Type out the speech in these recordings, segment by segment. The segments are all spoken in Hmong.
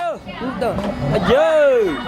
Yawg.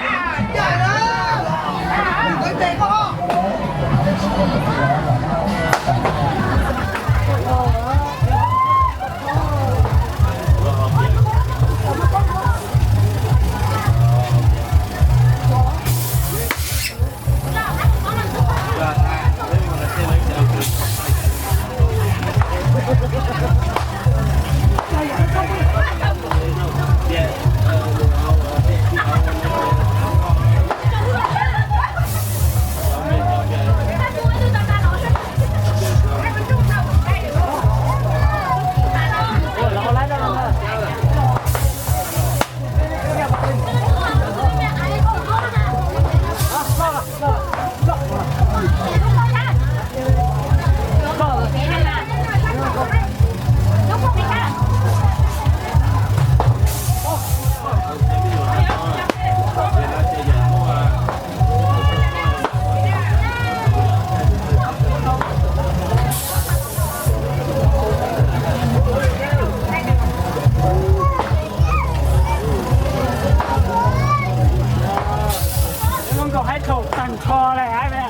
Zoo nkaus hais thaum tag nrho lawm.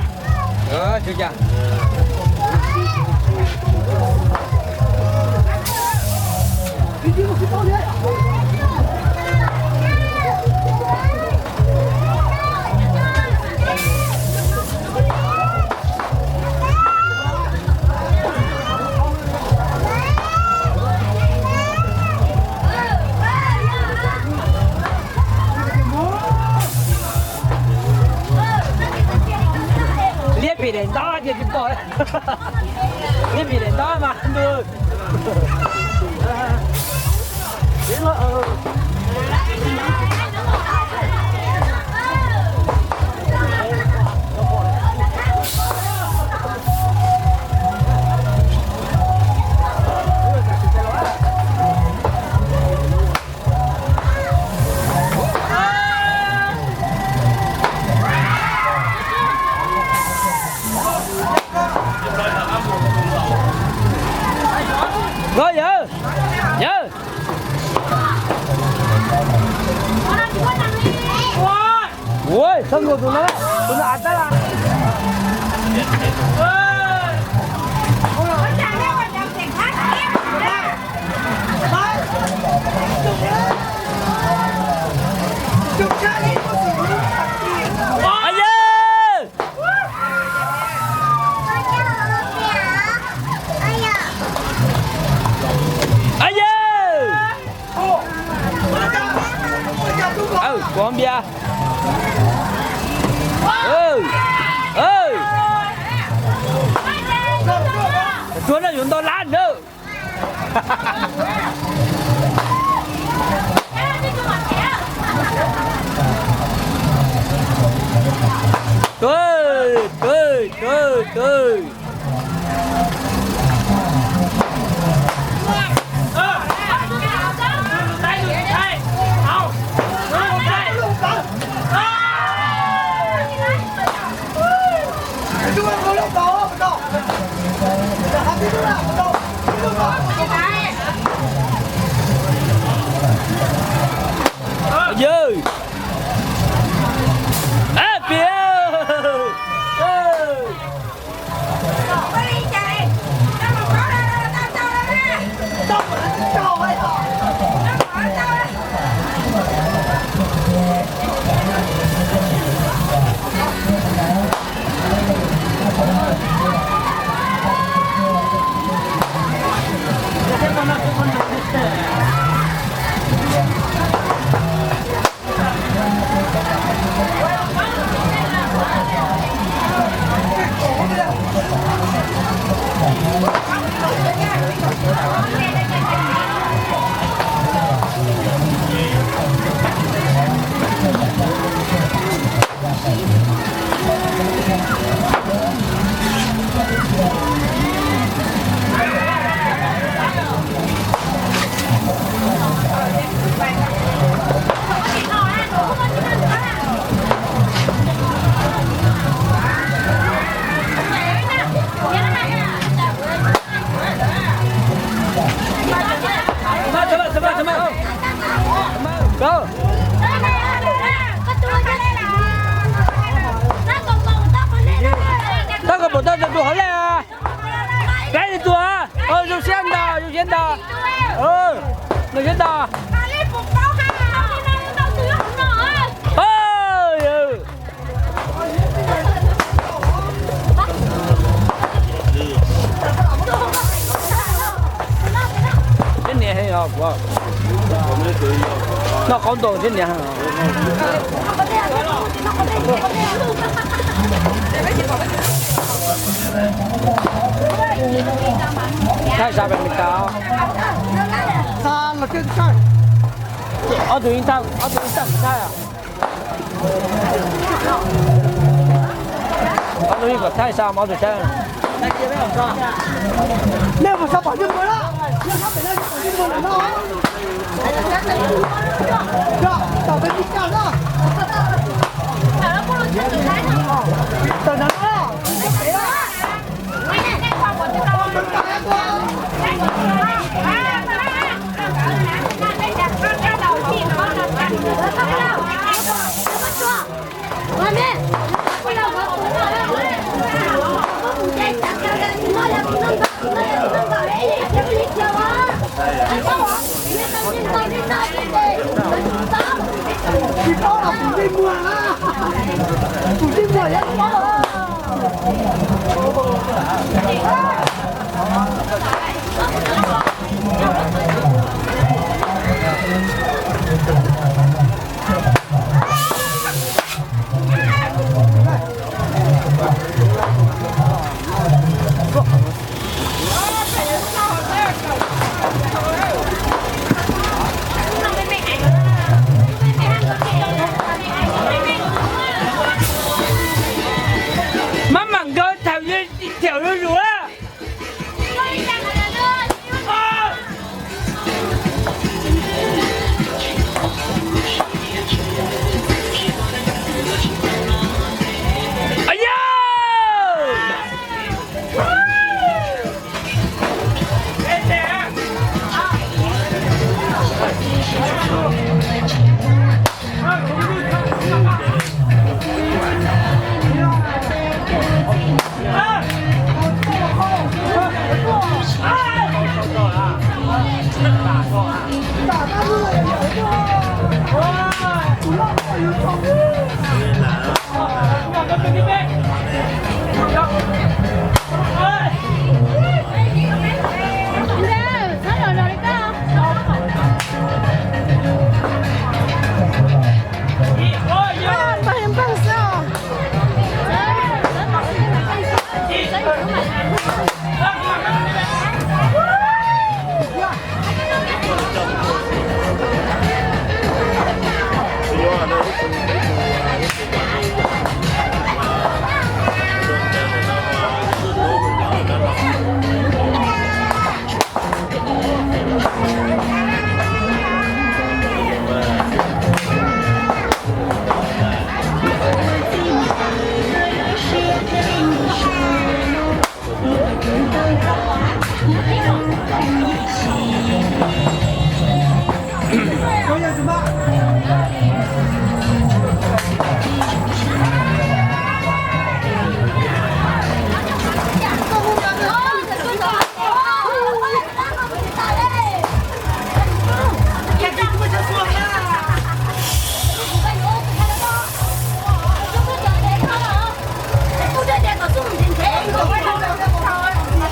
Liab phim daim ntaub ces tsis pom. Liab phim daim ntaub mas ntuj. Yawg, yawg. Ua, thab nkaus tus no, tus no av tab las. Kuv npias. Tuag no yuav nto lab na. Twb, twb, twb, twb. Yawg. Ab, piav. Kau. Nws sib tau. Tib niam heev os kuv. Noj qaub ntoos tib niam heev. Thaij sa pem Meskas. Ob tug ib tag, ob tug ib tag thaij. Ob tug ib kom thaij sa mas ob tug saib. Nej puas xav pom yeej mus na, nej sab pem no yeej mus no. Maj mam nkag thaum yog thaum yuav zus.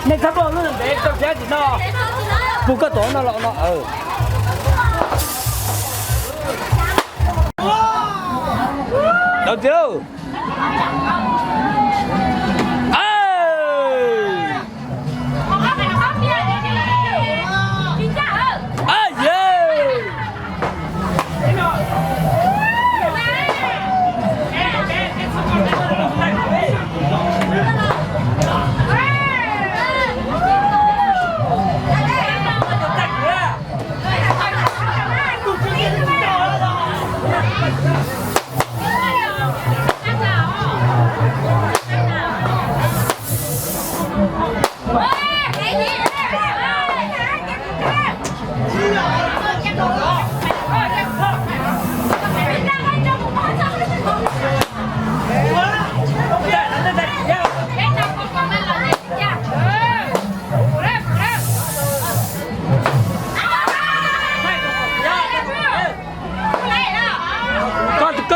Nej txhob muaj lub ntev rau kiag tim no. Pub koj tom no los no. Tau tiag.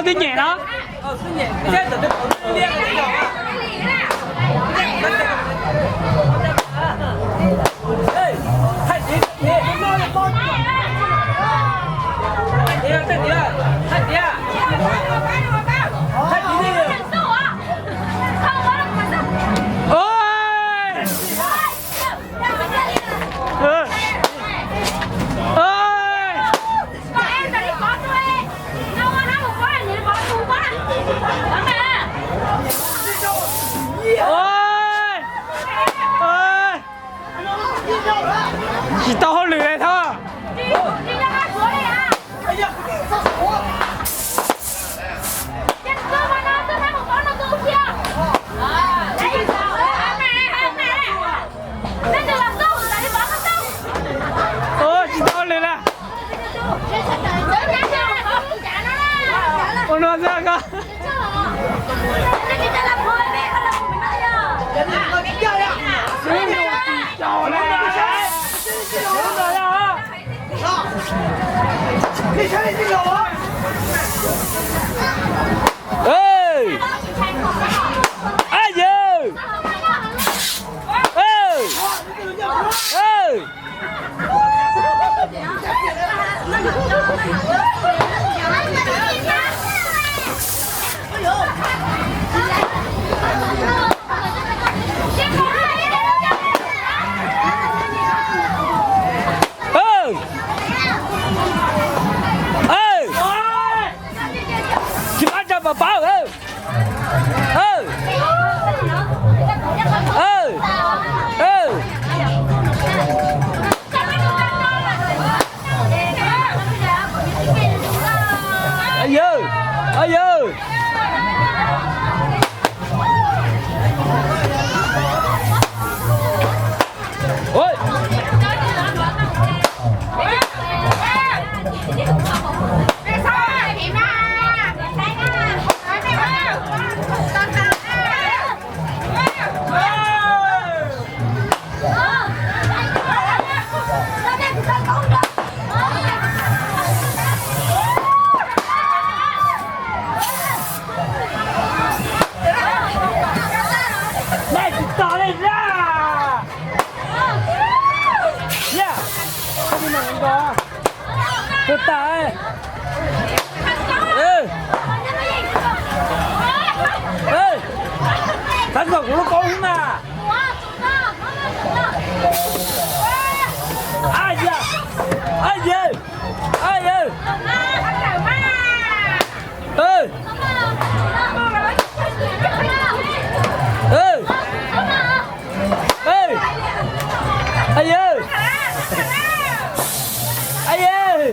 Twb nyem no. Tsis tau hauj lwm li thiab. Tsis tau hauj lwm li. Ua no xwb koj. Ab yawg, tsis pab tso pab pab. Yawg, yawg. Tus tas, txav kom kuv lub koob mas. Ab yawg, ab yawg, ab yawg. Ab yawg, ab yawg.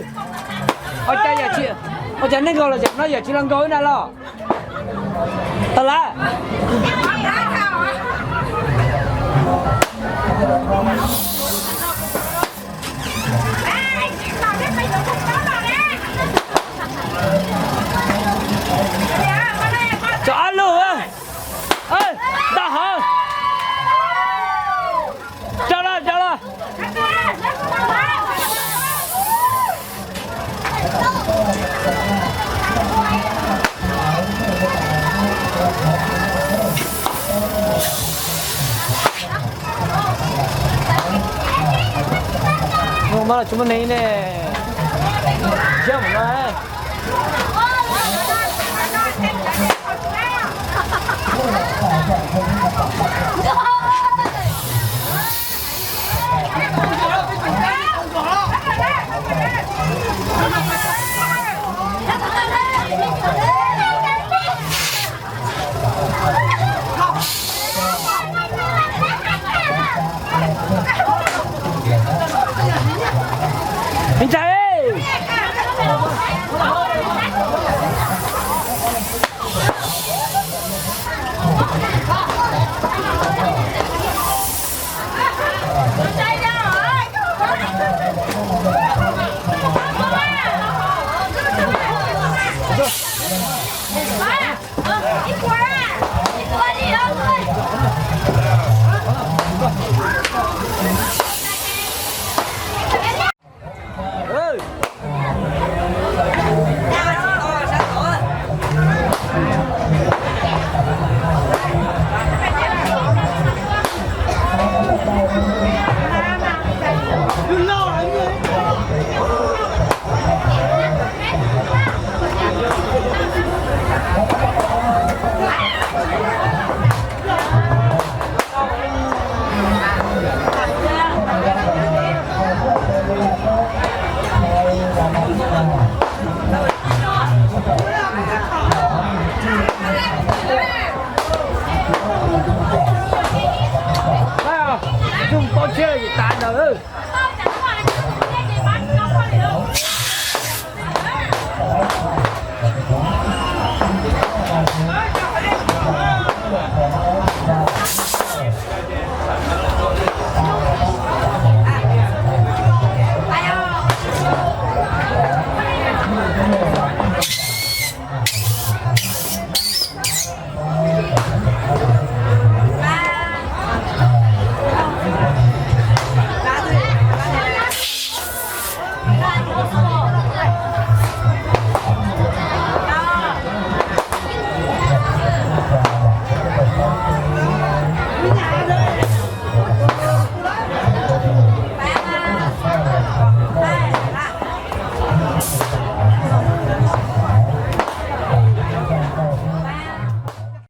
Ua cas neeg nkaus los cov no yawm tsis los nkaus ib na los? Tau lawm. Tso ob lub, tau hov. Tso los, tso los. Mus mas los tsis muaj neeg ne. Thiab mus no. Ua